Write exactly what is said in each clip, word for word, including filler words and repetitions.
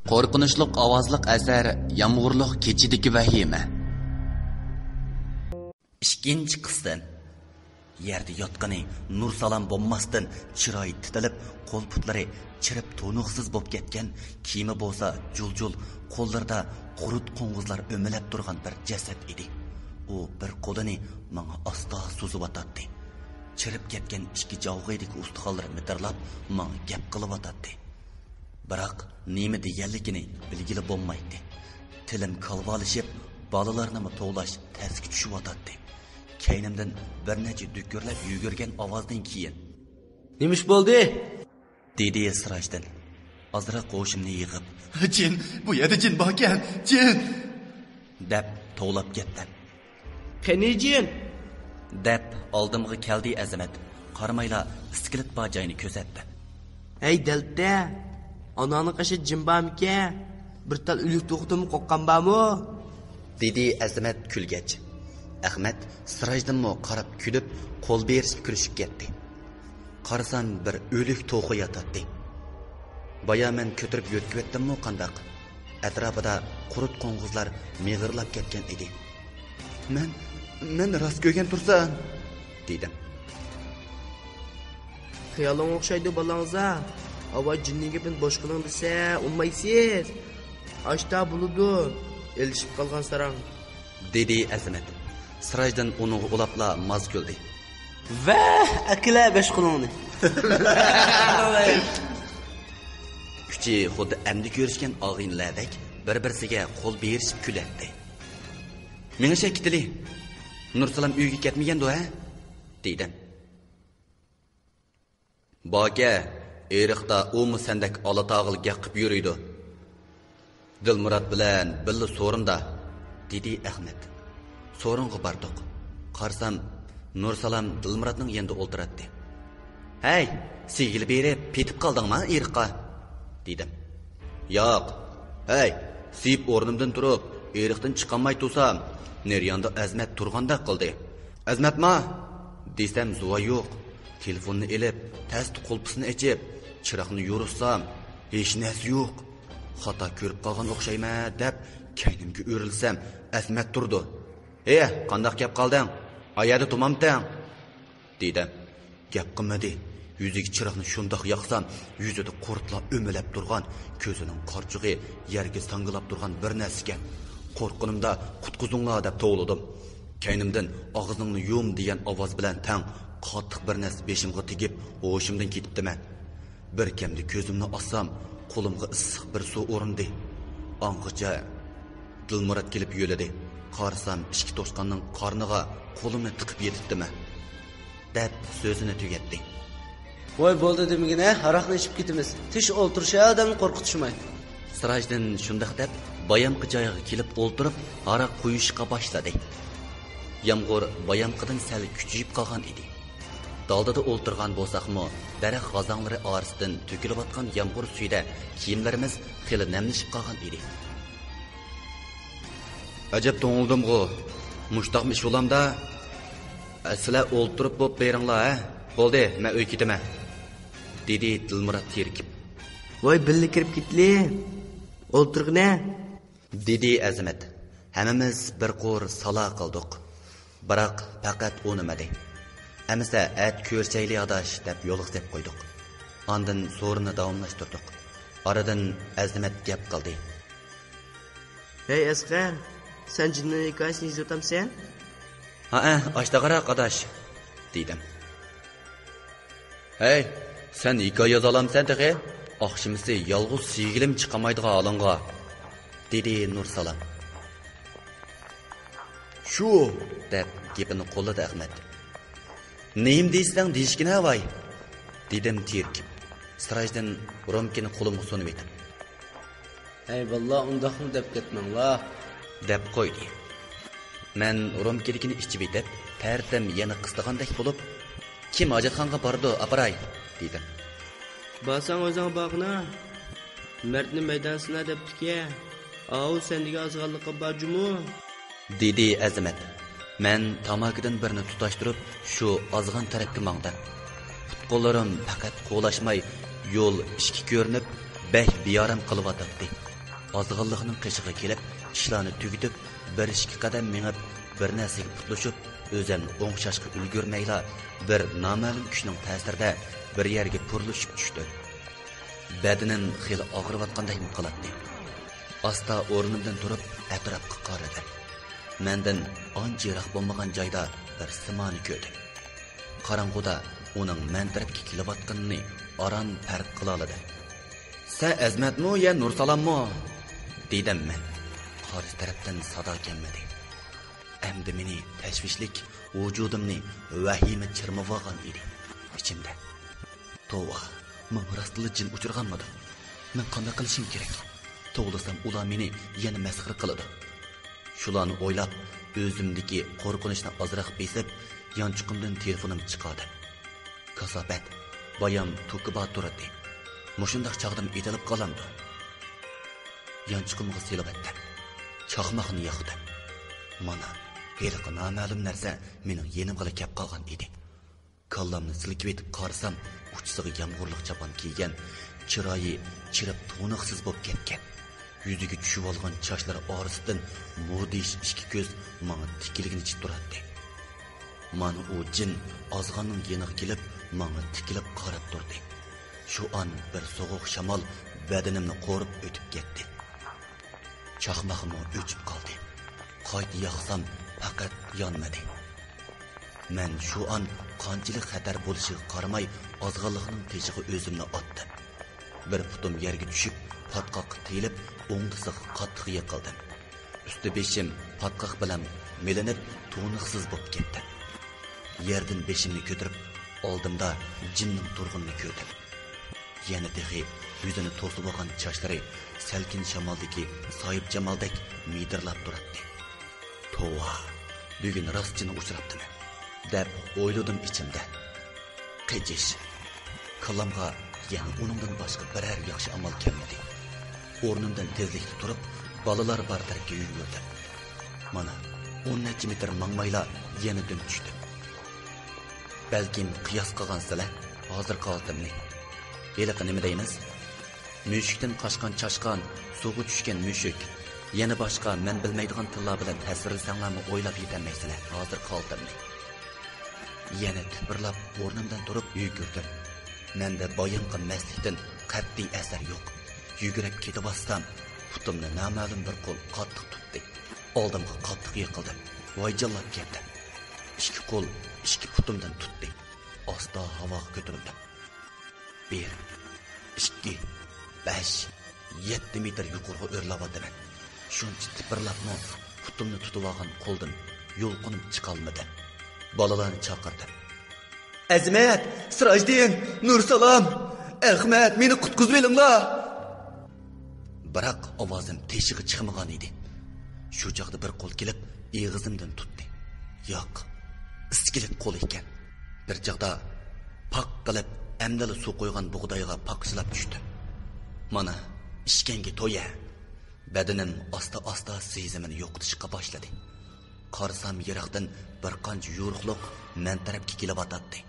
قورقۇنچلۇق ئاۋازلىق ئەسەر، يامغۇرلۇق كېچىدىكى ۋەھىمە. ئىككىنچى قىسىم. يەردە ياتقىنى نۇرسالام بولماستىن، چىرايى تىتىلىپ، قول-پۇتلىرى چىرىپ تونۇقسىز بولۇپ كەتكەن، كىيىمى بولسا جۇل-جۇل، قوللىرىدا قۇرت قوڭغۇزلار ئۆمىلەپ تۇرغان بىر جەسەت ئىدى. ئۇ بىر قولىنى ماڭا ئاستا سوزۇۋاتاتتى. چىرىپ كەتكەن ئىككى جاۋغىدىكى ئۇستىخانلىرى مىدىرلاپ، ماڭا گەپ قىلىۋاتاتتى. بىراق نېمە دېگەنلىكىنى بىلگىلى بولمايتتى. تىلىم كالۋالىشىپ، بالىلارنىمۇ توۋلاش تەسكە چۈشۈۋاتاتتى. كەينىمدىن بىر نەچچە دۈكۈرلەپ يۈگۈرگەن ئاۋازدىن كېيىن، «نېمە ئىش بولدى؟» دېدى سىراجدىن ئازراق ھوشۇمنى يىغىپ. «جىن! بۇ يەردە جىن باركەن! جىن!» دەپ توۋلاپ كەتتىم. «قېنى جىن؟» دەپ ئالدىمغا كەلدى ئەزىمەت. قارىمايلا ئىسكىلىت بار جاينى كۆرسەتتى. «ھەي دەلتە! ئاناڭنىڭ قېشىدا جىن بارمىكەن؟ بىر تال ئۆلۈك توخۇدىنمۇ قورققان بارمۇ؟» دېدى ئەزىمەت كۈلگەچ. ئەخمەت سىراجدىنمۇ قاراپ كۈلۈپ، قول بېرىشىپ كۈلۈشۈپ كەتتى. قارىسام، بىر ئۆلۈك توخۇ ياتاتتى. بايا مەن كۆتۈرۈپ يۆتكىۋەتتىممۇ قانداق؟ ئەتراپىدا قۇرت قوڭغۇزلار مىغىرلاپ كەتكەن ئىدى. «مەن، مەن راست كۆرگەن تۇرسام!» دېدىم. «خىيالىڭغا ئوخشايدۇ بالاڭزا. ئاۋاي جىننىڭ گېپىنى بوش قىلىڭ دېسە ئۇنىمايسىز. ئاشتا بولىدۇ، ئېلىشىپ قالغان ساراڭ.» دېدى ئەزىمەت. سىراجدىن ئۇنىڭغا ئۇلاپلا ماز كۈلدى. «ۋەھ، ئەكىلە بەش قولۇڭنى.» كۈچى خۇددى ئەمدى كۆرۈشكەن ئاغىنىلەردەك بىر-بىرسىگە قول بېرىشىپ كۈلەتتى. «مېڭىشە كېتىلى. نۇرسالام ئۆيگە كەتمىگەندۇ ھە؟» دېدىم. «باركە، ئېرىقتا ئۇمۇ سەندەك ئالا تاغىلا گەق قىپ يۈرىدۇ. دىلمۇرات بىلەن بىللە سورۇندا،» دېدى ئەخمەت. سورۇنغا باردۇق. قارىسام، نۇرسالام دىلمۇراتنىڭ يېنىدا ئولتۇراتتى. «ھەي، سىيگىلى بېرىپ پېتىپ قالدىڭما ئېرىققا؟» دېدىم. «ياق. ھەي، سىيىپ ئورنۇمدىن تۇرۇپ، ئېرىقتىن چىقالماي تۇرسام، نېرىياندا ئەزىمەت تۇرغاندەك قىلدى. ئەزىمەتما دېسەم زۇۋان يوق. تېلېفوننى ئېلىپ، تەستە قۇلپىسىنى ئېچىپ، چىراغنى يورۇتسام، ھېچ نەرسە يوق. خاتا كۆرۈپ قالغان ئوخشايمەن دەپ كەينىمگە ئۆرۈلسەم، ئەزىمەت تۇرىدۇ. ھېي، قانداق كەپ قالدىڭ؟ ئايەردە تۇرمامتىڭ؟» دېدىم. گەپ قىلمىدى. يۈزىگە چىراغنى شۇنداق ياقسام، يۈزىدە قۇرتلار ئۆمىلەپ تۇرغان، كۆزىنىڭ قارىچۇقى يەرگە ساڭگىلاپ تۇرغان بىر نەرسىكەن. قورققىنىمدا، «قۇتقۇزۇڭلار» دەپ توۋلىدىم. كەينىمدىن «ئاغزىڭنى يۇم» دېگەن ئاۋاز بىلەن تەڭ قاتتىق بىر نەرسە بېشىمغا تېگىپ، ھوشۇمدىن كېتىپتىمەن. بىر كەمدە كۆزۈمنى ئاچسام، قولۇمغا ئىسسىق بىر سۇ ئۇرۇندى. ئاڭغىچە دىلمۇرات كېلىپ يۆلىدى. قارىسام، ئىككى توشقاننىڭ قارنىغا قولۇمنى تىقىپ يېتىپتىمەن. دەپ سۆزىنى تۈگەتتى. ۋاي، بولدى دېمىگىنە، ھاراقنى ئىچىپ كېتىمىز. تىش ئولتۇرۇشى ئادەمنى قورقۇتۇشماي. سىراجدىن شۇنداق دەپ، بايامقى جايغا كېلىپ ئولتۇرۇپ، ھاراق قۇيۇشقا باشلىدى. يامغۇر بايامقىدىن سەل كۈچىيىپ قالغان ئىدى. دالدىدا ئولتۇرغان بولساقمۇ، دەرەخ غازاڭلىرى ئارىسىدىن تۆكۈلۈۋاتقان يامغۇر سۈيىدە كىيىملىرىمىز خېلى نەملىشىپ قالغان ئىدى. ئەجەب توڭلىدىمغۇ. مۇشتاقمۇ ئىش بولامدا؟ سىلەر ئولتۇرۇپ بوپ بېرىڭلار، ھە؟ بولدى، مەن ئۆيگە كېتىمەن، دېدى دىلمۇرات تېرىكىپ. ۋاي، بىللە كىرىپ كېتىلى. ئولتۇرغىنە. دېدى ئەزىمەت. ھەممىمىز بىر قۇر سالا قىلدۇق. بىراق پەقەت ئۇنىمىدى. ئەمىسە ئەتە كۆرۈشەيلى ئاداش دەپ يولغا سېلىپ قويدۇق. ئاندىن سورۇننى داۋاملاشتۇردۇق. ئارىدىن ئەزىمەت گەپ قىلدى. ھەي ئەسقەر، سەن جىننىڭ ھېكايىسىنى يېزىۋاتامسەن؟ ھەئە، ئاشتاغاراق ئاداش، دېدىم. ھەي، سەن ھېكايە يازالامسەن تېخى؟ ئاخشىمىسى يالغۇز سىيگىلىم چىقالمايدىغان ھالىڭغا، دېدى نۇرسالام. شۇ، دەپ گېپىنى قوللىدى ئەخمەت. نېمە دېيىسەڭ دېيىشكىنە ۋاي، دېدىم تېرىكىپ، سىراجدىن رومكىنى قولۇمغا سۇنۇۋېتىپ. ھەي باللا، ئۇنداقمۇ دەپ كەتمەڭلا، دەپ قويدى. مەن رومكىدىكىنى ئىچىۋېتىپ، پەردەم يەنە قىستىغاندەك بولۇپ، كىم ھاجەتخانىغا بارىدۇ، ئاپىراي، دېدىم. بارساڭ ئۆزۈڭ بارغىنا، مەردنى مەيدان سىنا دەپتىكەن. ئاۋۇ سەندىكى ئازغانلىقى بار جۇمۇ، دېدى ئەزىمەت. مەن تاماكىدىن بىرنى تۇتاشتۇرۇپ، شۇ ئازغان تەرەپكە ماڭدىم. پۇت-قوللىرىم پەقەت قولاشماي، يول ئىككى كۆرۈنۈپ، بەك بىئارام قىلىۋاتاتتى. ئازغىنلىقنىڭ قېشىغا كېلىپ، ئىشلارنى تۈگىتىپ، بىر ئىككى قەدەم مېڭىپ، بىر نەرسىگە پۇتلىشىپ، ئۆزۈمنى ئوڭشاشقا ئۈلگۈرمەيلا، بىر نامەلۇم كۈچنىڭ تەسىرىدە بىر يەرگە پۇرلىشىپ چۈشتۈم. بەدىنىم خېلى ئاغرىۋاتقاندەكمۇ قىلاتتى. ئاستا ئورنۇمدىن تۇرۇپ، ئەتراپقا قارىدىم. مەندىن ئانچە يىراق بولمىغان جايدا بىر سىمانى كۆردۈم. قاراڭغۇدا ئۇنىڭ مەن تەرەپكە كېلىۋاتقىنىنى ئاران پەرق قىلالىدىم. «سەن ئەزمەتمۇ يا نۇرسالاممۇ؟» دېدىم مەن. قارشى تەرەپتىن سادا كەلمىدى. ئەمدى مېنى تەشۋىشلىك، ۋۇجۇدۇمنى ۋەھىمە چىرمىۋالغان ئىدى. ئىچىمدە، «توۋا، ماڭا راستلا جىن ئۇچرىغانمىدۇ؟ مەن قانداق قىلىشىم كېرەك؟ توۋلىسام ئۇلار مېنى يەنە مەسخىرە قىلىدۇ.» شۇلارنى ئويلاپ، ئۆزۈمدىكى قورقۇنچنى ئازراق بېسىپ، يانچۇقۇمدىن تېلېفونۇمنى چىقاردىم. كاساپەت، بايام توكىبا تۇراتتى. مۇشۇنداق چاغدىمۇ ئېتىلىپ قالامدۇ؟ يانچۇقۇمغا سېلىۋەتتىم. چاقماقنى ياقتىم. مانا، ھېلىقى نامەلۇم نەرسە مېنىڭ يېنىمغىلا كەپ قالغان ئىدى. كاللامنى سىلكىۋېتىپ قارىسام، ئۇچىسىغا يامغۇرلۇق چاپان كىيگەن، چىرايى چىرىپ تونۇقسىز بولۇپ كەتكەن، يۈزىگە چۈشۈۋالغان چاچلىرى ئارىسىدىن مۇدھىش ئىككى كۆز ماڭا تىكىلگىنىچە تۇراتتى. مانا ئۇ جىن ئازغاننىڭ يېنىغا كېلىپ، ماڭا تىكىلىپ قاراپ تۇردى. شۇ ئان بىر سوغۇق شامال بەدىنىمنى قورۇپ ئۆتۈپ كەتتى. چاقماقمۇ ئۆچۈپ قالدى. قايتا ياقسام، پەقەت يانمىدى. مەن شۇ ئان قانچىلىك خەتەر بولۇشىغا قارىماي، ئازغىنلىقنىڭ تېشىغا ئۆزۈمنى ئاتتىم. بىر پۇتۇم يەرگە چۈشۈپ، پاتقاققا تېيىلىپ، ئوڭدىسىغا قاتتىق يىقىلدىم. ئۈستى بېشىم پاتقاق بىلەن مىلىنىپ، تونۇقسىز بولۇپ كەتتىم. يەردىن بېشىمنى كۆتۈرۈپ، ئالدىمدا جىننىڭ تۇرغىنىنى كۆردۈم. يەنە تېخى يۈزىنى توسۇۋالغان چاچلىرى سەلكىن شامالدىكى سايىپ جامالدەك مىدىرلاپ تۇراتتى. «توۋا، بۈگۈن راست جىنغا ئۇچراپتىمەن» دەپ ئويلىدىم ئىچىمدە. قېچىش. كاللامغا يەنە ئۇنىڭدىن باشقا بىرەر ياخشى ئامال كەلمىدى. ئورنۇمدىن تېزلىكتە تۇرۇپ، بالىلار بار تەرەپكە يۈگۈردۈم. مانا، ئون نەچچە مېتىر ماڭمايلا يەنە دۈم چۈشتۈم. بەلكىم قىياس قىلغانسىلەر ھازىرقى ھالىتىمنى. ھېلىقى نېمە دەيمىز؟ مۈشۈكتىن قاچقان چاشقان، سۇغا چۈشكەن مۈشۈك، يەنە باشقا مەن بىلمەيدىغان تىللار بىلەن تەسۋىرلىسەڭلارمۇ ئويلاپ يېتەلمەيسىلەر ھازىرقى ھالىتىمنى. يەنە تىپىرلاپ ئورنۇمدىن تۇرۇپ يۈگۈردۈم. مەندە بايامقى مەستلىكتىن قەتئىي ئەسەر يوق. يۈگۈرۈپ كېتىۋاتسام، پۇتۇمنى نامەلۇم بىر قول قاتتىق تۇتتى. ئالدىمغا قاتتىق يىقىلدىم. ۋايجانلاپ كەتتىم. ئىككى قول ئىككى پۇتۇمدىن تۇتتى. ئاستا ھاۋاغا كۆتۈرۈلدۈم. بىر، ئىككى، بەش، يەتتە مېتىر يۇقىرىغا ئۆرلەۋاتىمەن. شۇنچە تىپىرلاپمۇ پۇتۇمنى تۇتۇۋالغان قولدىن يۇلقۇنۇپ چىقالمىدىم. بالىلارنى چاقىردىم. «ئەزىمەت، سىراجدىن، نۇرسالام، ئەخمەت، مېنى قۇتقۇزۇۋېلىڭلار!» بىراق ئاۋازىم تېشىغا چىقمىغان ئىدى. شۇ چاغدا بىر قول كېلىپ ئېغىزىمدىن تۇتتى. ياق، ئىسكىلىت قول ئىكەن. بىر چاغدا پاق قىلىپ ئەمدىلا سۇ قۇيغان بۇغدايغا پاقچىلاپ چۈشتۈم. مانا، ئىچكەنگە تويە. بەدىنىم ئاستا-ئاستا سېزىمىنى يوقىتىشقا باشلىدى. قارىسام، يىراقتىن بىر قانچە يورۇقلۇق مەن تەرەپكە كېلىۋاتاتتى.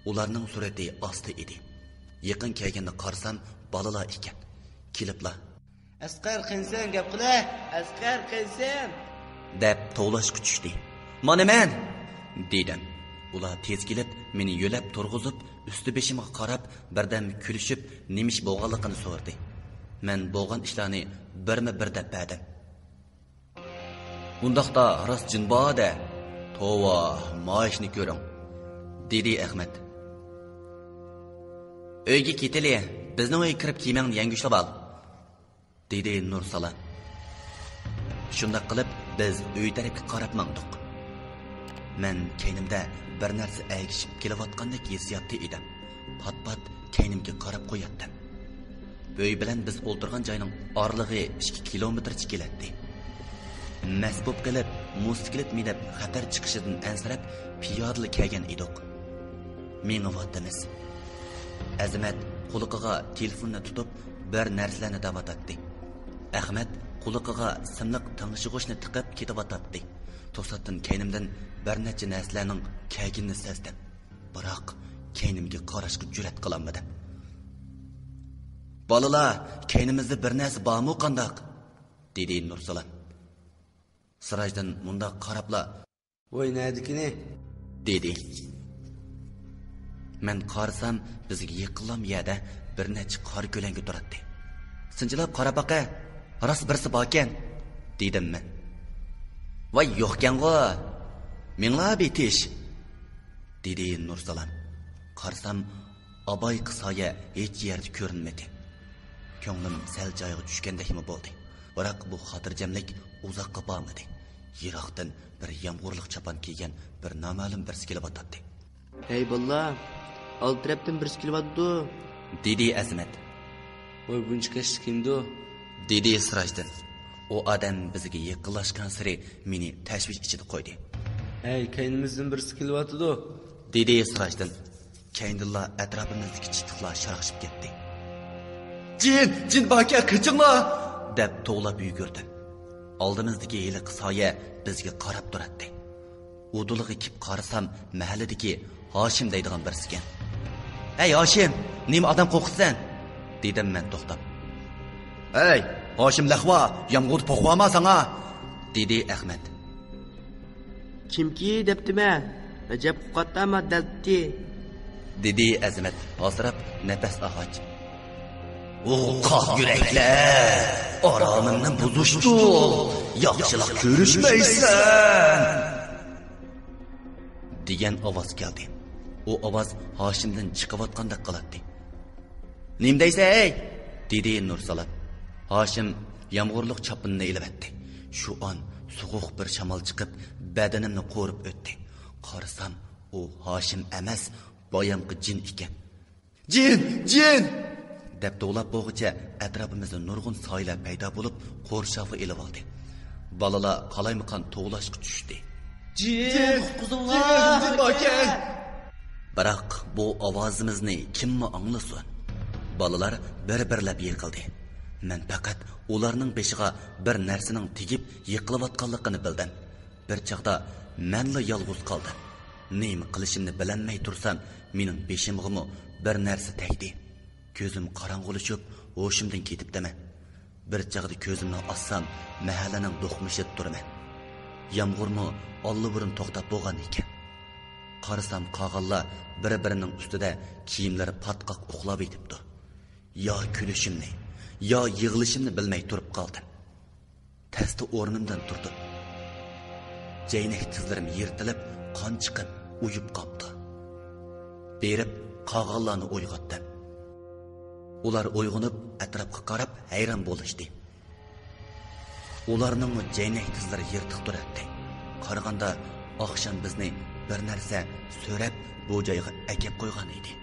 ئۇلارنىڭ سۈرئىتى ئاستا ئىدى. يېقىن كەلگەندە قارىسام، بالىلار ئىكەن. كېلىپلا، «ئەسقەر، قېنىسەن، گەپ قىلە! ئەسقەر، قېنىسەن!» دەپ توۋلاشقا چۈشتى. «مانا مەن!» دېدىم. ئۇلار تېز كېلىپ، مېنى يۆلەپ تۇرغۇزۇپ، ئۈستى بېشىمغا قاراپ، بىردەم كۈلۈشۈپ، نېمە ئىش بولغانلىقىنى سورىدى. مەن بولغان ئىشلارنى بىرمۇ بىر دەپ بەردىم. «ئۇنداقتا راست جىن بار-دە! توۋا، مايىشنى كۆرۈڭ!» دېدى ئەخمەت. «ئۆيگە كېتىلى، بىزنىڭ ئۆيگە كىرىپ كىيىمىڭنى يەڭگۈشلىۋال!» دېدى نۇرسالام. شۇنداق قىلىپ، بىز ئۆي تەرەپكە قاراپ ماڭدۇق. مەن كەينىمدە بىر نەرسە ئەگىشىپ كېلىۋاتقاندەك ھېسسىياتتا ئىدىم. پات-پات كەينىمگە قاراپ قوياتتىم. ئۆي بىلەن بىز ئولتۇرغان جاينىڭ ئارىلىقى ئىككى كىلومېتىرچە كېلەتتى. مەست بولۇپ قېلىپ، موتوسىكلىت مىنىپ خەتەر چىقىشىدىن ئەنسىرەپ، پىيادىلا كەلگەن ئىدۇق. مېڭىۋاتىمىز. ئەزىمەت قۇلىقىغا تېلېفوننى تۇتۇپ، بىر نەرسىلەرنى دەۋاتاتتى. ئەخمەت قۇلىقىغا سىملىق تىڭشىغۇچنى تىقىپ كېتىۋاتاتتى. توساتتىن كەينىمدىن بىر نەچچە نەرسىلەرنىڭ كەلگىنىنى سەزدىم. بىراق، كەينىمگە قاراشقا جۈرئەت قىلالمىدىم. «بالىلار، كەينىمىزدە بىر نەرسە بارمۇ قانداق؟» دېدى نۇرسالام. سىراجدىن مۇنداق قاراپلا، «ۋاي، نەدىكىنى؟» دېدى. مەن قارىسام، بىزگە يېقىنلام يەردە بىر نەچچە قارا كۆلەڭگە تۇراتتى. «سىنچىلاپ قاراپ باقە، راست بىرسى باركەن» دېدىم مەن. «ۋاي، يوقكەنغۇ، مىڭلار بېتىش» دېدى نۇرسالام. قارىسام، ئابايقى سايە ھېچ يەردە كۆرۈنمىدى. كۆڭلۈم سەل جايىغا چۈشكەندەكمۇ بولدى. بىراق بۇ خاتىرجەملىك ئۇزاققا بارمىدى. يىراقتىن بىر يامغۇرلۇق چاپان كىيگەن بىر نامەلۇم بىرسى كېلىۋاتاتتى. «ھەي بالىلار، ئالدى تەرەپتىن بىرسى كېلىۋاتىدۇ» دېدى ئەزىمەت. «ۋاي، بۇنچە كەچتە كىمدۇ؟» دېدى سىراجدىن. ئۇ ئادەم بىزگە يېقىنلاشقانسېرى مېنى تەشۋىش ئىچىدە قويدى. «ھەي، كەينىمىزدىن بىرسى كېلىۋاتىدۇ» دېدى سىراجدىن. كەينىدىنلا ئەتراپىمىزدىكى چىتىقلار شاراقشىپ كەتتى. «جىن، جىن باركەن، قېچىڭلار!» دەپ توۋلاپ يۈگۈردۈم. ئالدىمىزدىكى ھېلىقى سايە بىزگە قاراپ تۇراتتى. ئۇدۇلىغا كېلىپ قارىسام، مەھەللىدىكى ھاشىم دەيدىغان بىرسىكەن. «ھەي ھاشىم، نېمە ئادەم قورقۇتىسەن؟» دېدىم مەن توختاپ. «ھەي ھاشىم لەخۋا، يامغۇردا پوقۇۋالما ساڭا!» دېدى ئەخمەت. «كىمكى دەپتىمەن، ئەجەب قورقاتتىما دەلتى» دېدى ئەزىمەت ھاسىراپ نەپەس ئالغاچ. «ئۇ قاق يۈرەكلەر، ئارامىمنى بۇزۇشتۇ، ياخشىلىق كۆرۈشمەيسەن» دېگەن ئاۋاز كەلدى. ئۇ ئاۋاز ھاشىمدىن چىقىۋاتقاندەك قىلاتتى. «نېمە دەيسەن ھەي؟» دېدى نۇرسالام. ھاشىم يامغۇرلۇق چاپىنىنى ئېلىۋەتتى. شۇ ئان سوغۇق بىر شامال چىقىپ، بەدىنىمنى قورۇپ ئۆتتى. قارىسام، ئۇ ھاشىم ئەمەس، بايامقى جىن ئىكەن. «جىن! جىن!» دەپ توۋلاپ بولغۇچە ئەتراپىمىزدا نۇرغۇن سايىلەر پەيدا بولۇپ، قورشاۋغا ئېلىۋالدى. بالىلار قالايمىقان توۋلاشقا چۈشتى. «جىن! جىن! قۇتقۇزۇڭلار! جىن! جىن باركەن!» بىراق بۇ ئاۋازىمىزنى كىممۇ ئاڭلىسۇن؟ بالىلار بىر-بىرلەپ يىقىلدى. مەن پەقەت ئۇلارنىڭ بېشىغا بىر نەرسىنىڭ تېگىپ يىقىلىۋاتقانلىقىنى بىلدىم. بىر چاغدا مەنلا يالغۇز قالدىم. نېمە قىلىشىمنى بىلەلمەي تۇرسام، مېنىڭ بېشىمغىمۇ بىر نەرسە تەگدى. كۆزۈم قاراڭغۇلىشىپ، ھوشۇمدىن كېتىپتىمەن. بىر چاغدا كۆزۈمنى ئاچسام، مەھەللىنىڭ دوقمۇشىدا تۇرىمەن. يامغۇرمۇ ئاللىبۇرۇن توختاپ بولغان ئىكەن. قارىسام، قالغانلار بىر-بىرىنىڭ ئۈستىدە كىيىملىرى پاتقاق ئۇخلاۋېتىپتۇ. يا كۈلۈشۈمنى، يا يىغلىشىمنى بىلمەي تۇرۇپ قالدىم. تەستە ئورنۇمدىن تۇردۇم. جەينەك تىزلىرىم يىرتىلىپ، قان چىقىپ، ئۇيۇپ قاپتۇ. بېرىپ، قالغانلارنى ئويغاتتىم. ئۇلار ئويغىنىپ، ئەتراپقا قاراپ، ھەيران بولۇشتى. ئۇلارنىڭمۇ جەينەك تىزلىرى يىرتىق تۇراتتى. قارىغاندا، ئاخشام بىزنى بىر نەرسە سۆرەپ، بۇ جايغا ئەكەپ قويغان ئىدى.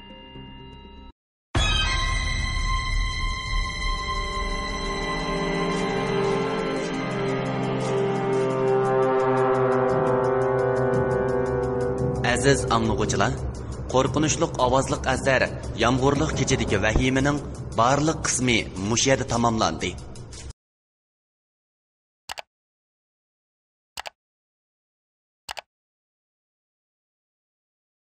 ئەزىز ئاڭلىغۇچىلار، قورقۇنچلۇق ئاۋازلىق ئەسەر يامغۇرلۇق كېچىدىكى ۋەھىمىنىڭ بارلىق قىسمى مۇشۇ يەردە تاماملاندى.